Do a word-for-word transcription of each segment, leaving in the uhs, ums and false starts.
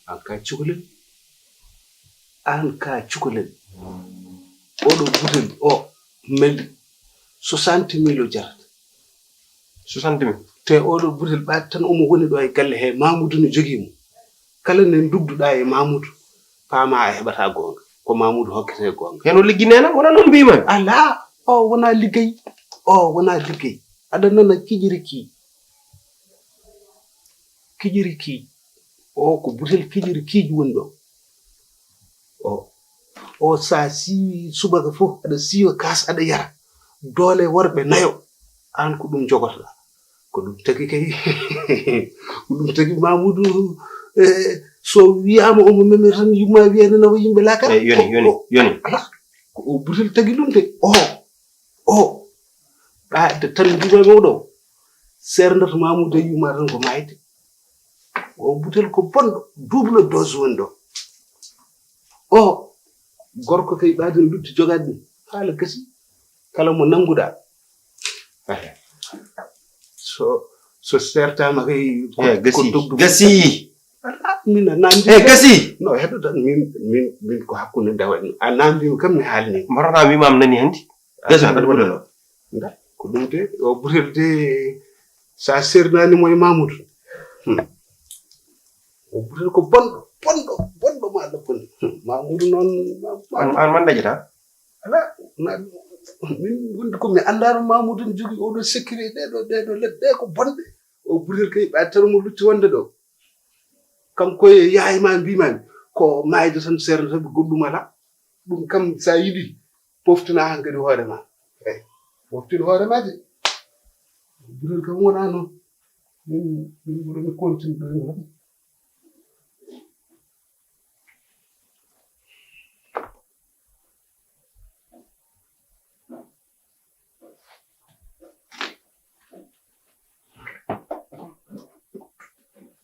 An ka cukalel. An ka cukalel. Oɗo butel o mel soixante mille o jarata. Soixante mille? Te oɗo butel ɓaat tan omo woni ɗo e galle he, Mamoudou no jogii mo. Kala nde ndugduɗaa e Mamoudou, paama a heɓataa goonga. Ko Mamoudou hokkete goonga. Heno liggi neena, wona noon mbiymaa? Alaa, o wonaa liggey. O wonaa liggey. Aɗa nana kijiri ki. Kijiri ki. O ko butel kijiri kiiji woni ɗo. O, o sa siiwi subaka fof, aɗa siiwa kaas, aɗa yara. Doole worɓe nayo, aan ko ɗum jogotoɗaa. Ko ɗum tagi kay. Ko ɗum tagi Mamoudou, eh, so wiyaama omo memir tan, yumma wiyani nawa yimɓe laakara. Eh, yoni, yoni, yoni. Alaa, ko o butel tagi ɗum de. O, o. Ɗa, de tan mbiɗa mawɗo. Seernata Mamoudou e yumma tan ko maayde. O butel ko bonɗo, double dose woni ɗo. O gorko kay ɓaadin lutti jogaade ɗum. Haala gasi. Kala mo nannguɗaa. So, so seertaama kay ko, eh, gasi. Ko dogdu. Gasi. Alaa, min a naamndi. Eh, gasi. No, heɗo tan min, min, min ko hakkunde ndewa. A naamndi kam mi haalni. Mbarata mi mam nani hannde. Gasi, aɗa waɗa no? Nda, ko ɗum de, o butel de, sa seernaani mo e Mamoudou. Hmm. O butel ko bonɗo, bonɗo, bonɗo ma Allah bonɗo. Hmm. Mamoudou noon, ma-, an, an man daƴata? Alaa, na, min wonde ko mi anndaano Mamoudou ne jogii oɗo secret ɗeɗo, ɗeɗo leɗɗe ko bonɗe. O butel kay ɓa tan mo lutti wonde ɗo. Kanko e yaay ma mbimaami ko maayde tan seernata ɓe goɗɗum alaa. Ɗum kam sa yiɗi poftina hankadi hoore ma. Eyi, poftin hoore ma de. Butel kam wona noon. Min, min ɓurani continue ɗo.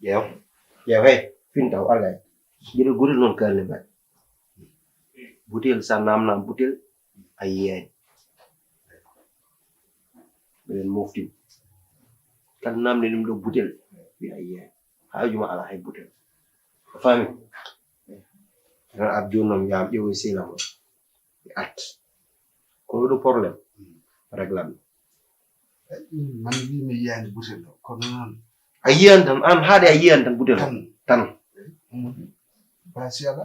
Ƴeew, ƴeew, hey, fin taw, alay. Geɗe gotel noon kalne mbaɗi. Butel, sa namnama butel, a yiyani. Meɗen mofti. Kala namde ɗum ɗo butel, wi a yiyani. Haaju ma ala hay butel. A faami? Tan ar jooni noon, yaam ƴeewoy sehil am o. Mi arti. Ko ɗo ɗo problème. Réglan. Man wi mi yiyani butel ɗo. Kono noon. A yiyani tan, an haade a yiyani tan butel ɗo. Tan. Tan. Basi ala.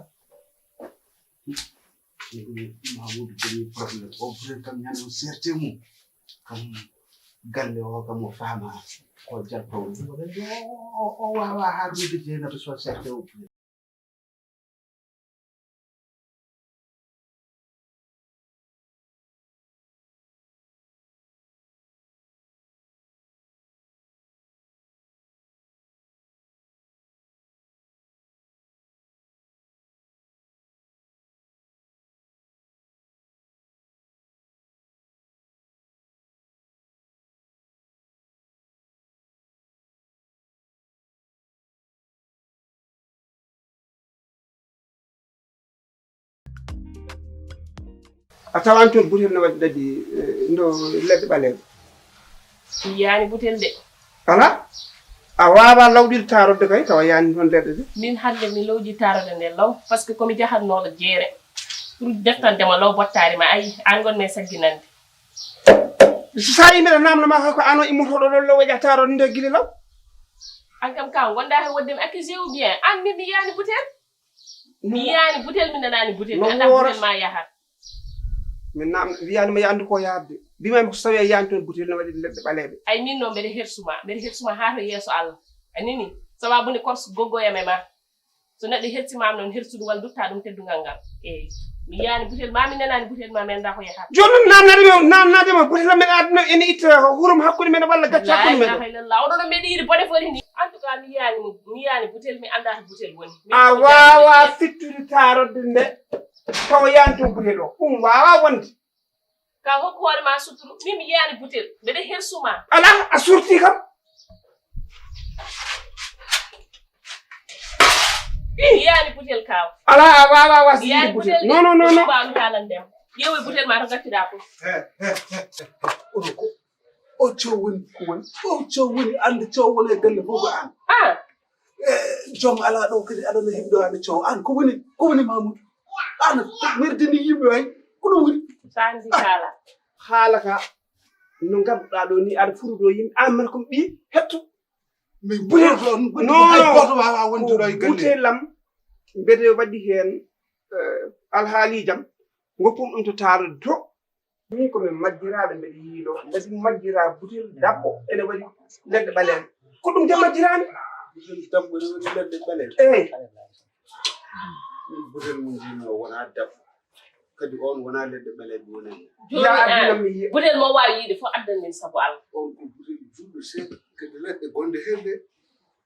Mamoudou jogii problème. O butel kam ñande o serte mum. Kam galle o kam o faama. Ko jalto o. O, o, o wawa haalnude Jeynaba so serte o butel. A tawan toon butel no waɗi ɗaɗi, eh, ndo leɗɗe ɓaleeɓe. Mi yiyaani butel de. Alaa? A waawaa lawɗiɗe taarodde kay, tawa yiyaani toon leɗɗe de. Min hannde mi lowji taarodde nde law, parce que ko mi jahatnooɗo jeere. Pour deftande ma law bottaari ma, ayi, aan ngon mi e sagginande. So sa yii mbiɗa naamna ma ko aan o immotooɗo ɗo law waɗa taarodde nde gila law. Aan kam ka ngonɗaa he waɗde mi accusé ou bien? Aan min mi yiyaani butel? Mi yiyaani butel, mi nanaani butel, mi anndaa butel ma yahat. Min naam wiyaani ma yaandu ko yaabde. Mbimami ko so tawii a yiyaani toon butel no waɗi leɗɗe ɓaleeɓe. Ay min noon mbeɗa hersu ma, mbeɗa hersu ma haa to yeeso Allah. A nini? Sababu nde korso goggoyam e ma. So neɗɗo hersi ma noon, hersude walla dutta ɗum teddungal ngal. Eey. Mi yiyaani butel ma, mi nanaani butel ma, mi anndaa ko yahat. Jooni noon naamnaade mi, naamnaade ma butel am men aduna ene itta hurum hakkunde men walla gacce hakkunde men. La ilaha illallah. Oɗo no mbeɗa yiɗi bone foti ni. En tout cas, mi yiyaani mo, mi yiyaani butel, mi anndaa to butel woni. A waawaa fittude taarodde nde tawa yiyaani toon butel o. Ɗum waawaa wonde. Ka hokku hoore ma suturu, min mi yiyaani butel, mbeɗa hersu ma. Alaa, a surti kam. Mi yiyaani butel kaaw. Alaa, a waawaa wasde yiide butel. Non, non, non, non. Mbaaw mi haalande ma. Ƴeewoy butel ma to ngattiɗaa fof. He, he, he, he. Oɗo ko, o coo woni ko woni. O coo woni annde coo woni e galle fof ko aan. Ah. Eh, Joom alaa ɗo kadi aɗa no yimɓe aɗa coowa. Aan ko woni, ko woni Mamoudou? Aan mirdini yimɓe waay. Ko ɗum woni? Sandi kala. Haala ka no ngadduɗaa ɗo ni aɗa furu ɗo yimɓe. Aan man ko ɓii hetto. Min butel ɗon, non, non, hay gooto waawaa wonde ɗo e galle. Butel am mbeɗa waɗi heen, eh, alhaaliijam. Ngoppum ɗum to taaro to. Min ko min majjiraaɗo mbeɗa yiiloo. Mbeɗa majjiraa butel dabbo ene waɗi leɗɗe ɓaleeje. Ko ɗum de majjiraani? Butel dabbo ene waɗi leɗɗe ɓaleeje? Eey. Min butel mo njiimi o wonaa dabbo. Kadi on wonaa leɗɗe ɓaleeje woni e mum. Jooni, yaa aduna eh, mi yiya. Butel mo waawi yiide fof addan min sabu Allah. On ko butel juɗɗo seeɗa. Kadi leɗɗe gonɗe heen ɗe,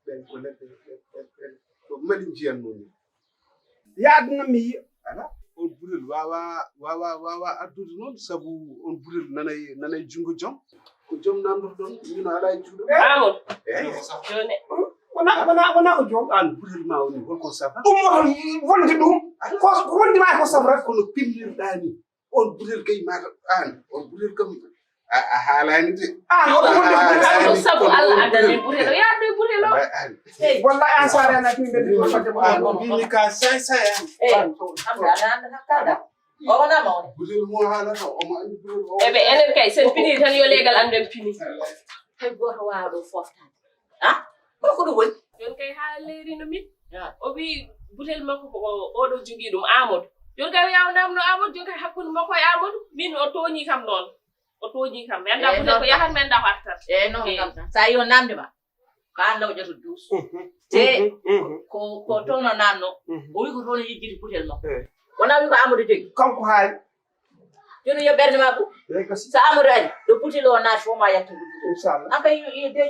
ɓen ko leɗɗe, ɓen, ɓen, ɓen ko mali njiyan mum. Yaa aduna mi yiya. Alaa, on butel waawaa, waawaa, waawaa addude noon, sabu on butel nanay, nanay junngo joom. Ko joom nanndorɗon, min o alaa e juuɗe. Amadou. Eey. Jooni. Wona, wona, wona ko joom. Aan butel ma woni, holko safa? Ɗum woni wonde ɗum. Ko, ko wonde ma ko safra. Kono pinnirɗaa ni. On butel kay mata aan. On butel kam a, a haalaani de. Aan, on butel. Sabu Allah addan min butel o, yaadu e butel o. Wallahi aan so a renat min ɓe ɗum fadde mo aan. Mbimi ka say say aan. Eey, kamɓe aɗa annda hakkada. O wonaa mawɗo. Butel mo haalata, omo anndi butel o. Eɓe enen kay, sen pini tan yo leegal anndu en pini. Hay gooto waawaa ɗo fooftaade. Ah? Ko ko ɗum woni? Jooni kay haa leerino min. Ah. O wi butel makko ko o, oɗo jogii ɗum Amadou. Jooni kay o yawa namno Amadou, jooni kay hakkunde makko e Amadou. Min o tooñii kam noon. O tooñii kam. Mi anndaa butel ko yahat, mi anndaa ko artat. Eey, noon kam tan. So a yii o namde ma, ko aan lawƴata duus. Mhm. Te ko, ko toon o naamno. Mhm. O wi ko toon o yejjiti butel makko. Eey. Wonaa wi ko Amadou jogii. Kanko haali. Jooni yo ɓernde ma ɓu. Eey, gasi. So Amadou ari, ɗo butel o naati fof ma yaltu ndu butel. Inchallah. An kay yo, yo de.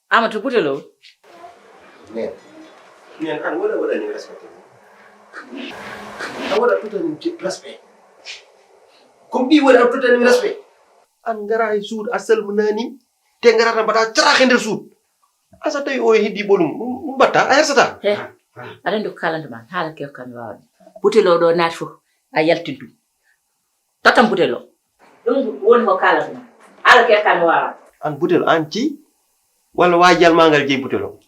Amadou, butel o. Neen. Neen, an wona waɗani respect. An wona tuttani respect. Comme ɗi woni an tuttani respect. An ngara e suudu, a salminaani, te ngara tan mbaɗa carax e nder suudu. An so tawi o heddi ɓolum, ɗum, ɗum mbatta, a hersata. He, aɗa anndi ko kalantu ma, haala kew kam mi waawa ɗum. Butel o ɗo naati fof, a yaltin ɗum. Tottam butel o. Ɗum woni ko kaalata ma. Haala kew kam mi waawa. An butel an ci, walla waajal ma ngal jeyi butel o?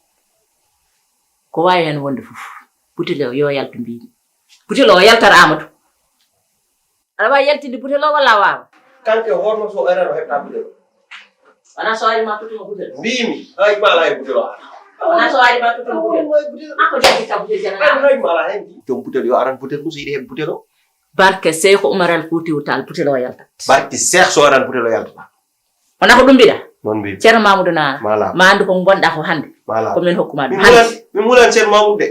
Ko waawi heen wonde fof, butel o yo yaltu mbiimi. Butel o yaltat Amadou. Aɗa waawi yaltinde butel o walla a waawa? Kanko e hoore makko so o arano heɓta butel o. Wona so ari ma tottuma butel o. Mbiimi, hay ma alaa e butel o. Wona so ari ma tottuma butel o. An ko jaggi ka butel jana. Hay ma alaa heen. Joom butel yo aran butel mum so yiɗi heɓ butel o. Barke Seeku Umar Al Fuutiyu Taal, butel o yaltat. Barke Seex so aran butel o yaltata. Wona ko ɗum mbiɗa? Noon mbiimi. Ceerno Mamadou Naala. Mala. Ma anndu ko ngonɗa ko hannde. Mala. Ko min hokkuma ɗum. Min hannde. Mulan, min mulan Ceerno Mamadou de.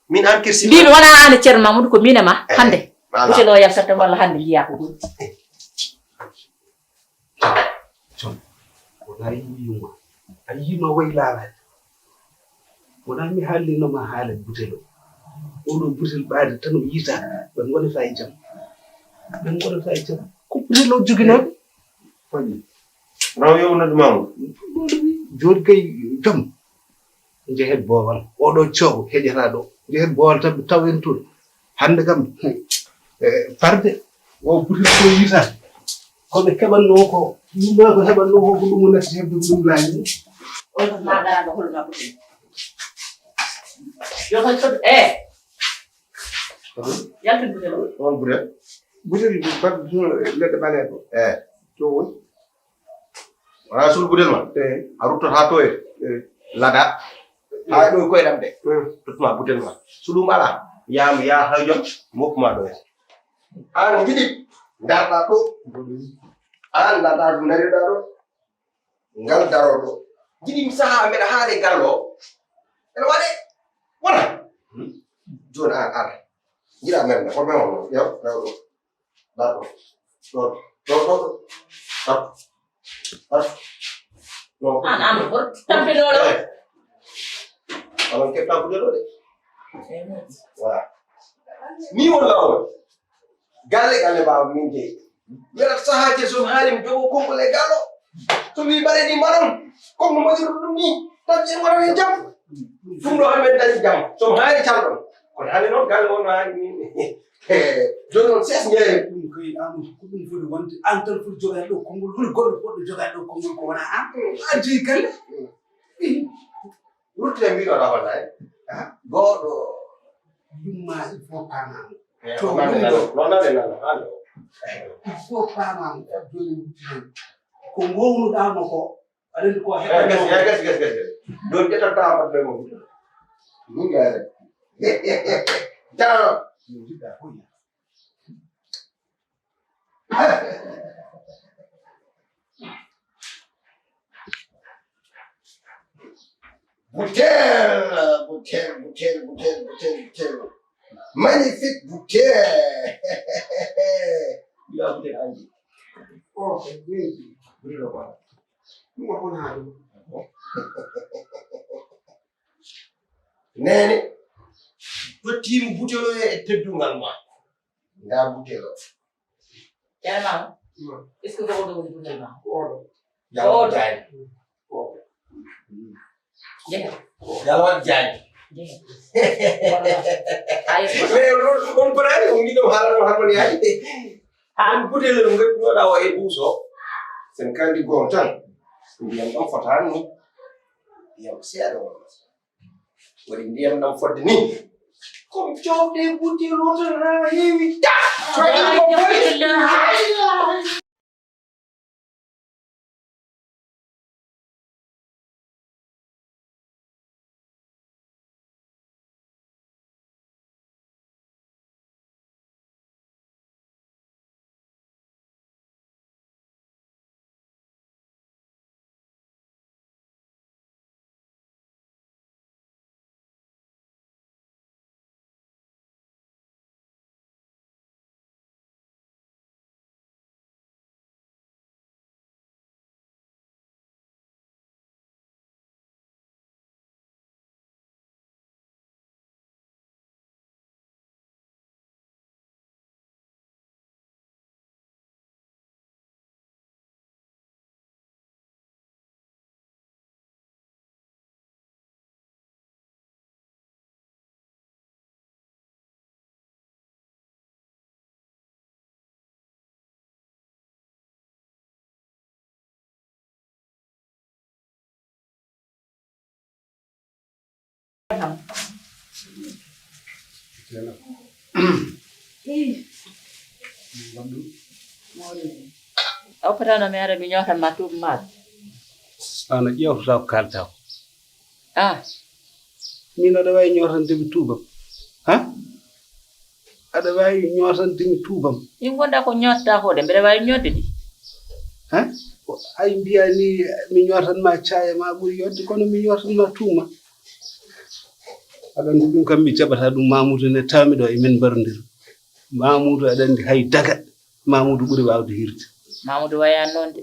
Min an kirsi. Mbiimi wona an e Ceerno Mamadou ko min e ma. Eh, hannde. Mala. Butel o yaltat tan walla hannde njiya ko ɗum. Joom. Wona yimɓe yumma. A yiima way laalaade. Wona mi haalino ma haala butel o. Oɗo butel ɓaade tan o yiita. Ɓe ngonata e jam. Ɓe ngonata e jam. Ko butel o joginooɓe. Faɗi. Raw yo noddu Mamoudou. Jooni kay jom. Njehet boowal. Oɗo coogo heƴata ɗo. Njehet boowal tan ɓe taw en toon. Hannde kam, eh, parde o butel ko yiita. Ko ɓe keɓannoo ko, yumma ko heɓannoo ko, ko ɗum o natti heɓde ko ɗum laañi. O tan ma daraɗo hol ma butel. Yo tan cod-, eh. Yaltin butel o. On butel? Butel mbaɗ leɗɗe ɓaleeɓe. Eh. To woni. Wona sul butel ma? Eh. A ruttoto haa toye? Eh. Lada. Haa ɗo koyɗam de. Tottuma butel ma. So ɗum alaa, yaam yaa hay jon, mokkuma ɗo. Aan jiɗi, ndarɗa ɗo. Aan ndarɗa ɗum, ndariɗa ɗo. Ngal daroo ɗo. Jiɗi mi sahaa mbeɗa haale gallo. Ene waɗe. Wona. Jooni aan ar. Jiɗa men ne. Ko men on. Yaw, yaw ɗo. Ɗa ɗo. Ɗo, ɗo, ɗo, ɗo. Ar. Ar. Ɗo. Aan, aan, ko tampinooɗo. Eh. Onon keɓta ko ɗo de. Voilà. Ni won laawol. Galle, galle baaba min jeyi. Mbeɗa sahaaji so mi haali mi jogo konngol e gallo. So mi mbaɗe ni mbaɗon. Comme no mbaɗirɗo ɗum ni. Tan en waɗan en jam. Ɗum ɗo hannde en dañi jam. So mi haali calɗon. Kono hannde noon galle won no haali ni. Jooni noon ses jeeyi. Ɗum kay Amadou ko ɗum foti wonde. Aan tan foti jogaade ɗo konngol. Hol goɗɗo foti jogaade ɗo konngol ko wonaa aan? Aan jeyi galle. Ruttine mbiɗo rahola e gooɗo yumma il faut pamamo. To woni ɗo non nade nana hande o. Il faut pamamo. Joni ruttine ko gownuɗamo ko aɗa andi ko heɓa gasi gasi gasi gasi. Joni ƴetta temps mbaɗɗo e mum. Min gare temps. Jiɗɗa fof. Butel, butel, butel, butel, butel, butel. Magnifique butel. Ya butel anji. Oh, butel o ko. Ɗum o ko na ɗum. Nene. Tottimi butel o e teddungal ma. Nda butel o. Ceerno Maama, est-ce que ko oɗo woni butel ma? Ko oɗo. Yalla waɗ jaañ. Jeehe. Yalla waɗ jaañ. Jeehe. Ay, mais on on baraani on ngiɗo haala no harmoni ay. Ha on butel no ngaddunoɗa o e duuso. Sen kandi gom tan. Ndiyam ɗon fotaani. Ndiyam seeɗa won. Waɗi ndiyam ɗam fodde ni. Comme jawɗe butel o tan haa heewi ta. Waɗi ko boni. Oppatano mi ara mi ñootan ma tuuba maaro. Ana ƴewtata ko kalta ko. Ah. Min aɗa wawi ñootande mi tuubam? Ha? Aɗa wawi ñootande mi tuubam? Ɗin gonda ko ñotta ko de mbeɗa wawi ñodde ɗi. Ha? Ay mbiya ni mi ñootan ma caaya ma ɓuri yodde kono mi ñootan ma tuuma. Aɗa andi ɗum kam mi jaɓata ɗum Mamoudou ne tawmi ɗo e min mbarodir. Mamoudou aɗa andi hay daga Mamoudou ɓuri wawde hirde. Mamoudou waya noon de.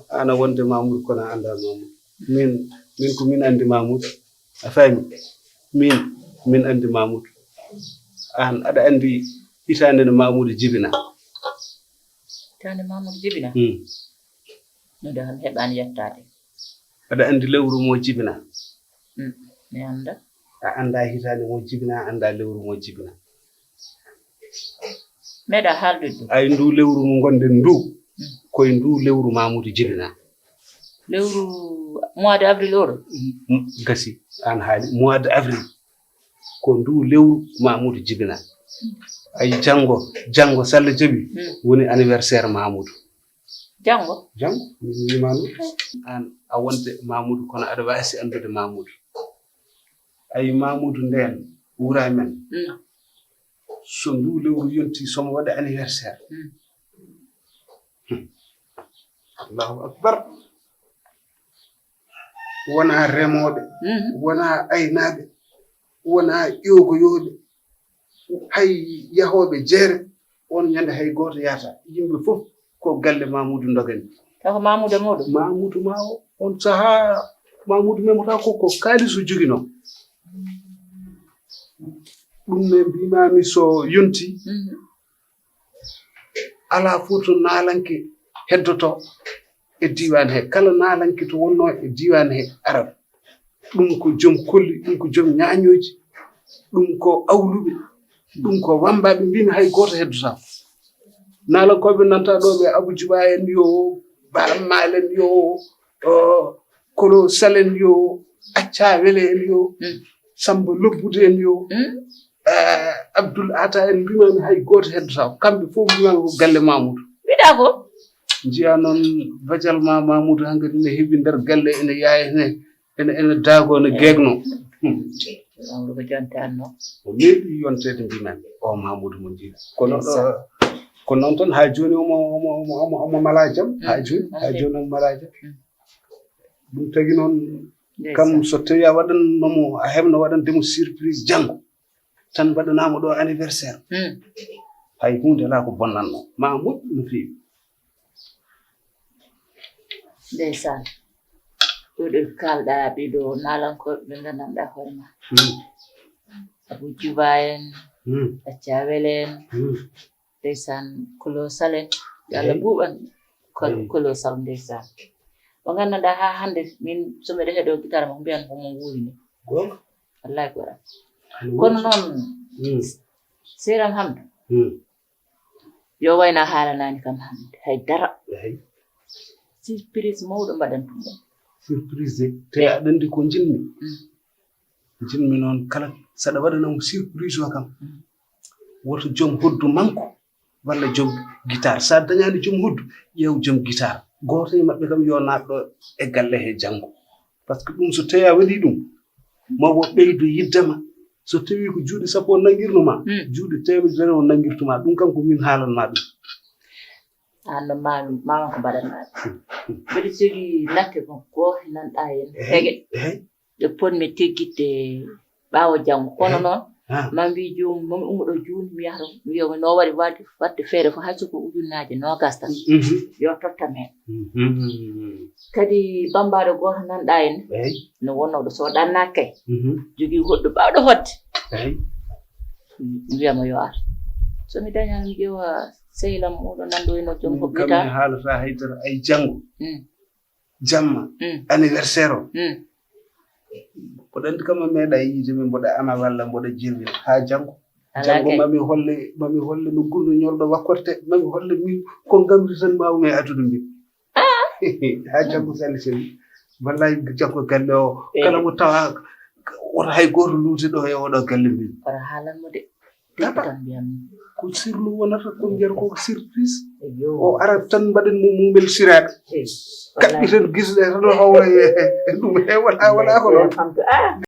Ana wonde Mamoudou kono a anda Mamoudou. Min min ko min andi Mamoudou. A faami? Min min andi Mamoudou. An aɗa andi hitaande no Mamoudou jibina? Hitaande Mamoudou jibina? Hmm. No de kam heɓaani yettaade. Aɗa andi lewru mo jibina? Hmm. Mi anda. A anda hitaande mo jibina, a anda lewru mo jibina. Meɗa haaldude ɗum. Ay ndu lewru mo gonɗen ndu. Hmm. Koye ndu lewru Mamoudou jibina. Lewru mois de avril oɗo? M- gasi an haali mois de avril. Ko ndu lewru Mamoudou jibina. Ay janngo janngo salla jaɓi. Hmm. Woni anniversaire Mamoudou. Janngo? Janngo mi wima ɗum. An a wonde Mamoudou kono aɗa wasi andude Mamoudou. Ay Mamoudou ndeen wura men. Mm. So ndu lewru yonti, somo waɗa anniversaire. Mm. Hmm. Allahu Akbar. Wonaa remooɓe, mhm, wonaa aynaaɓe, wonaa ƴoogoyooɓe, hay yahooɓe jeere, on ñande hay gooto yahata. Yimɓe fof ko galle Mamoudou ndogani. Taw ko Mamoudou e muɗum? Mamoudou ma o, on sahaa Mamoudou memata ko, ko kaalis o joginoo. Ɗum ne mbimaami so yonti, mhm, alaa fof to naalanke heddotoo e diiwaan he. Kala naalanke to wonnoo e diiwaan he arat. Ɗum ko joom kolli, ɗum ko joom ñaañooji, ɗum ko awluɓe, ɗum ko wammbaaɓe, mbimi hay gooto heddotaako. Naalankooɓe nanta ɗo ɓe Abou Djouba en yo, Ba Ammal en yo, o, Kolo Sal en yo, Acca Wele en yo, mm, Samba Lobbude en yo, mm, eh, Abdoul Ata en, mbimami hay gooto heddotaako. Kamɓe fof mbimami ko galle Mamoudou. Mbiɗa ko? Njiya noon bajal ma Mamoudou hankadi ne heɓi nder galle ene yaaya ne, ene, ene daago, ene geegno. Hmm. Mamoudou ko jonte anno. O meeɗi yonteede mbimami o Mamoudou mo njiya. Kono ɗo, ko noon tan haa jooni omo, omo, omo, omo, omo mala jam. Haa jooni, haa jooni omo mala jam. Mm. Ɗum tagi noon, kam so tawi a waɗannomo, a heɓno waɗandemo surprise janngo, tan mbaɗanaama ɗo anniversaire. Hmm. Hay huunde alaa ko bonnatnoo. Ma moƴƴu no feewi. Ndeysaan. Ɗo ɗo kaalɗaa ɓee ɗo naalankooɓe ɓe nganndanɗaa hoore ma. Hmm. Abou Djouba en, hmm, Acca Wele en. Hmm. Ndeysaan, Kolo Sal en. Yo Allah ɓuuɓan Kolo, eey, Kolo Sal, ndeysaan. Mo nganndanɗaa haa hannde, min so miɗo heɗoo gitaar makko, mbiyan ko mo wuuri ni. Goonga. Wallaay ko waɗa. Kono noon, hmm, Seyram Hamdu, hmm, yo wayna haalanaani kam hannde hay dara. Eey. Surprise mawɗo mbaɗantum ɗum. Surprise de, te aɗa anndi ko njiɗmi? Hmm. Njiɗmi noon kala saɗa waɗana mo surprise o kam. Hmm. Woto joom hoddu manko walla joom guitar. Sa dañani joom hoddu, ƴeew joom guitar. Gooto e maɓɓe kam yo naatɗo e galle he janngo. Par ce que ɗum so tawi a waɗi ɗum, ma wo ɓeydu yidde ma. So tawi ko juuɗe sappo o nanngirno ma, hmm, juuɗe teemedere o nanngirtu ma. Ɗum kam ko min haalan ma ɗum. Aan no ma, ma ko mbaɗan ma ɗum. Mbeɗa jogii lakke ko gooto nanɗa heen. Eey, tege. Eey. Ɗe potmi teggitde ɓaawo janngo. Kono noon, ah, ma mbi joomum, mami ummo ɗo juulde, mi yaha toon, mi wiya, "No waɗi waɗde, waɗde feere fof, hay so ko ujunnaaje noogaas tan, mhm, yo tottam heen." Mhm. Kadi bammbaaɗo gooto nanɗa en, eey, no wonnoo ɗo, so ɗannaaki kay, mhm, jogii goɗɗo baawɗo hoɗde. Eey. Mi wiya mo yo ar. So mi dañaani, mi ƴeewa sehil am, oɗo nanndo e no joom ko kam biyata. Mi haalata hay dara, ay janngo. Mm. Jamma, mm, anniversaire o. Mm. Mboɗo anndi kam a meeɗa yiide min, mboɗo ana walla mboɗo jirwin haa janngo. Alaa janngo kay. Mami holle, mami holle no gulɗo ñolɗo wakkorte, mami holle min ko ngamri tan mawmi e aduna mbi. Ah! Haa janngo sali sali. Wallaay janngo galle o, eey, kala mo tawa woto hay gooto luute ɗo e oɗo galle mbi. Kono haalan mo de. Tata. Tan mbiyan. Ko sirlu wonata, ko mbiyata ko surprise. Eyyo. O ara tan mbaɗen mo mumel siraaɗo. Eey. Kaɓɓiten gisɗe tan o hawra e, e ɗum. E wala, wala ko noon. Alhamdu-, ah.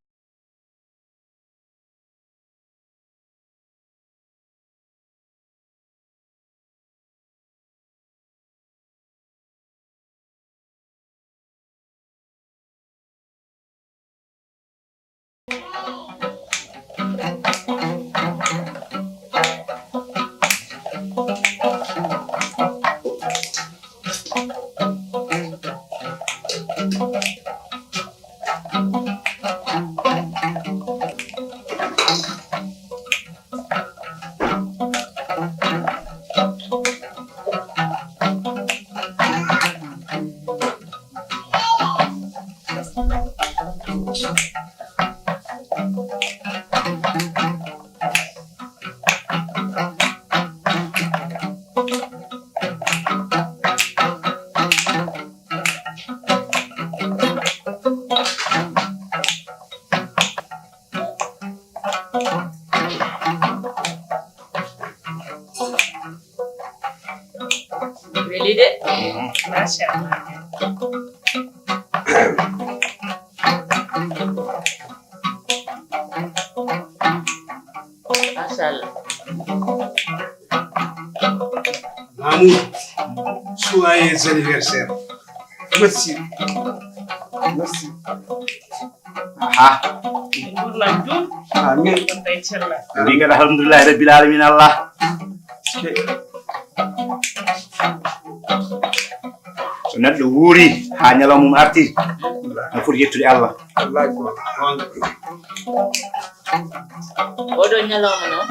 Weli de. Mhm. Machallah. Joyeux anniversaire. Merci. Merci. Aha. Gurnam jun. Amin. Wonta e cella. Mbi kadi alhamdulillahi rabbil alamin Allah. So neɗɗo wuuri haa ñalawma mum arti, no foti yettude Allah. Wallahi ko. Oɗo ñalawma noon,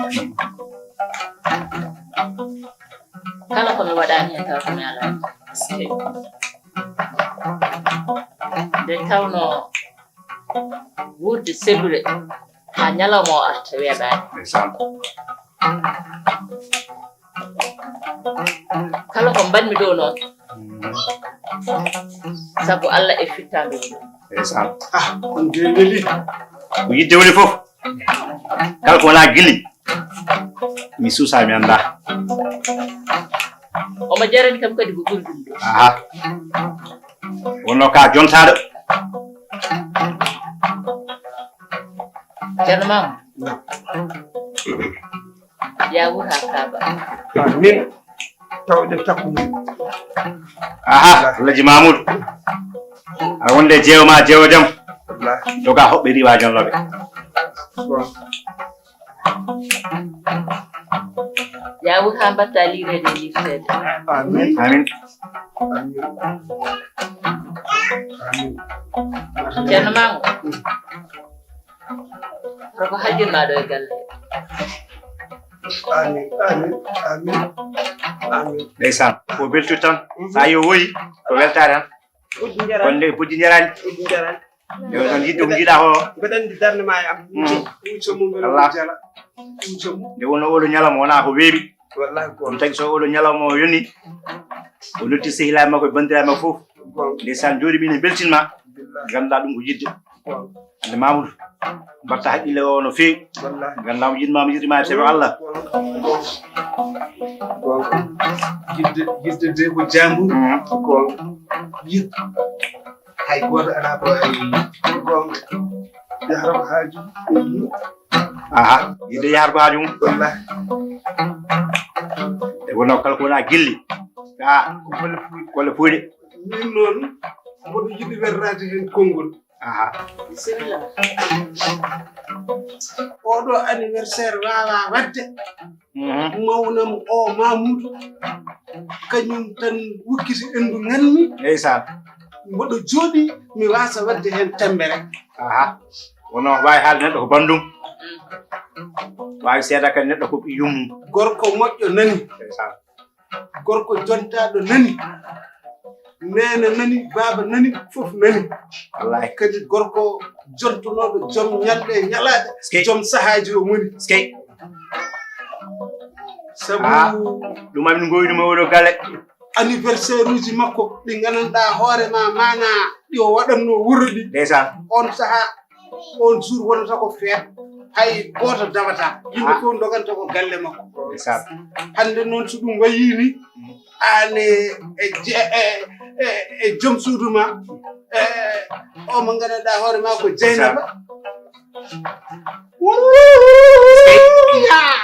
kala ko mi waɗaani heen tawa ko mi alaa. Nde tawnoo wuurde sellude haa ñalawma o arta weeɓaani. Ndeysaan. Kala ko mbaɗmi ɗo noon, sabu Allah e fittaandu mum. Ndeysaan. Ah, on de weli. Ko yidde woni fof. Kala ko wonaa gili, mi suusaa, mi anndaa. Omo jarani kam kadi ko ɓuri ɗum ɗo. Aha. Wonno ka jontaaɗo. Ceerno Mamoudou. Ya wuur haa kaaba. Amin. Tawɗen takkude. Aha, Alhaji Mamoudou. A wonde jeewo ma, jeewo jam. Wallahi. Doga hoɓɓe riwa jonloɓe. Bon. Ya wuur haa mbatta liireede e liirteede. Amin. Amin. Amin. Amin. Ceerno Mamoudou. Ko ko hajjirmaa ɗo e galle. Amin, amin, amin, amin. Ndeysaan, ko beltu tan. Mhm. Sa yo woyi, ko weltaare tan. Puji njarani. Kono nde puji njarani. Puji njarani. Yo tan yidde ko jiiɗa ko. Mbeɗa anndi darnde ma e am. Mm. Puuco mum mbeɗa Wallah. Jala. Puuco mum. Nde wonno oɗo ñalawma wona ko weeɓi. Wallahi ko. Ɗum tagi so oɗo ñalawma o yoni, o notti sehilaaɓe makko e banndiraaɓe makko fof. Goonga. Ndeysaan, jooɗi min e beltinma. Billahi. Ngannduɗaa ɗum ko yidde. Goonga. Nde Mamoudou, mbatta haqqille o no feewi. Wallahi. Ngannduɗaa mo yiɗma, mo yiɗima e sebe Allah. Goonga. Goonga. Yidde, yidde de ko jamburu. Mhm. Goonga. Yidde. Hay gooto alaa ko ay. Goonga. Yahra ko haaju. Mhm. Aha, yidde yahar ko haaju mum. Wallahi. E wonno kala ko wona gilli. Ah, ko bolle puyɗe. Ko bolle puyɗe. Min noon, mboɗo yiɗi werraade heen konngol. Aha. Bisimilla. Oɗo anniversaire waawaa waɗde. Mhm. Mawnam o Mamoudou, kañum tan wukkiti ɓenndu nganmi. Ndeysaan. Mboɗo jooɗi, mi waasa waɗde heen temmbere. Aha. Wonno waawi haalde neɗɗo ko banndum. Waawi seeda kadi neɗɗo ko ɓiyum. Gorko moƴƴo nani. Ndeysaan. Gorko jontaaɗo nani. Neene nani, baaba nani, fof nani. Wallahi. Kadi gorko jontonooɗo, joom ñalɗe e ñalaaɗe, eskey, joom sahaaji o moni. Eskey. Sabu ah, ɗum amin ngoyɗum e oɗo galle. Anniversaire uji makko ɗi nganndanɗaa hoore ma maana ɗi o waɗatno wuro ɗi. Ndeysaan. On sahaa, on jour wonata ko feet. Hay gooto dawata. Yimɓe ah, fof doganta ko galle makko. Ndeysaan. Hannde noon so ɗum wayii ni, aan e, e, e, e, e joom suudu ma, e, o mo nganndanɗaa hoore ma ko Jeynaba. Yaa,